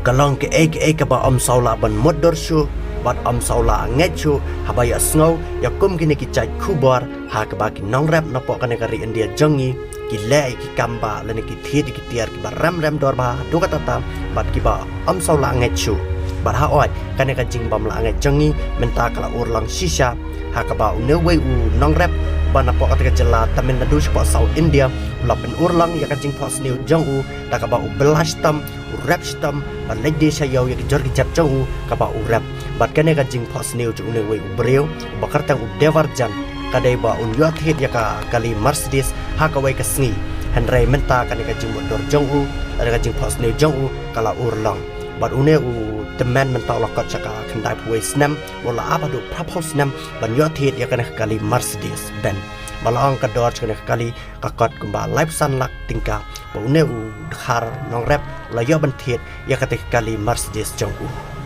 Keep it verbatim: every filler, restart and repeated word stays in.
Ka long kaei kaei kaba ym sawlah ban mutdur shuh bad ym sawlah ngeit shuh haba ïohsngew ïa kum kine ki jait khubor ha kaba ki nongrep napoh kane ka ri India jong ngi ki leh ïa ki kam bah lane ki thied ïa ki tiar kiba rem rem dor bha haduh katta katta bad kiba ym sawlah ngeit shuh. Bad hooid, kane ka jingbym lah ngeit jong ngi mynta ka la urlong shisha ha kaba une uwei u nongrep ba napoh kata ka jylla Tamil Nadu shapoh South India u la pynurlong ïa ka jingphohsniew jong u da kaba u bylla shitom, u rep shitom bad leit die sha ïew ïa ki jor ki jep jong u kaba u rep. Bad kane ka jingphohsniew jong une uwei u briew uba kyrteng u Devarjan ka dei ba un ïoh thied ïa ka kali Mercedes ha kawei ka sngi. Hynrei mynta kane ka jingmutdur jong u, kane ka jingphohsniew jong u ka la urlong. Bad une u tymmen mynta u la kot sha ka khyndai phew wei snem, u la ap haduh phra phew snem ban ïoh thied ïa kane ka kali Mercedes Benz. Ba la ong ka dor jong kane ka kali ka kot kumba laiphew san lak tyngka. Ba une u dkhar nongrep u la ïoh ban thied ïa kata ka kali Mercedes jong u.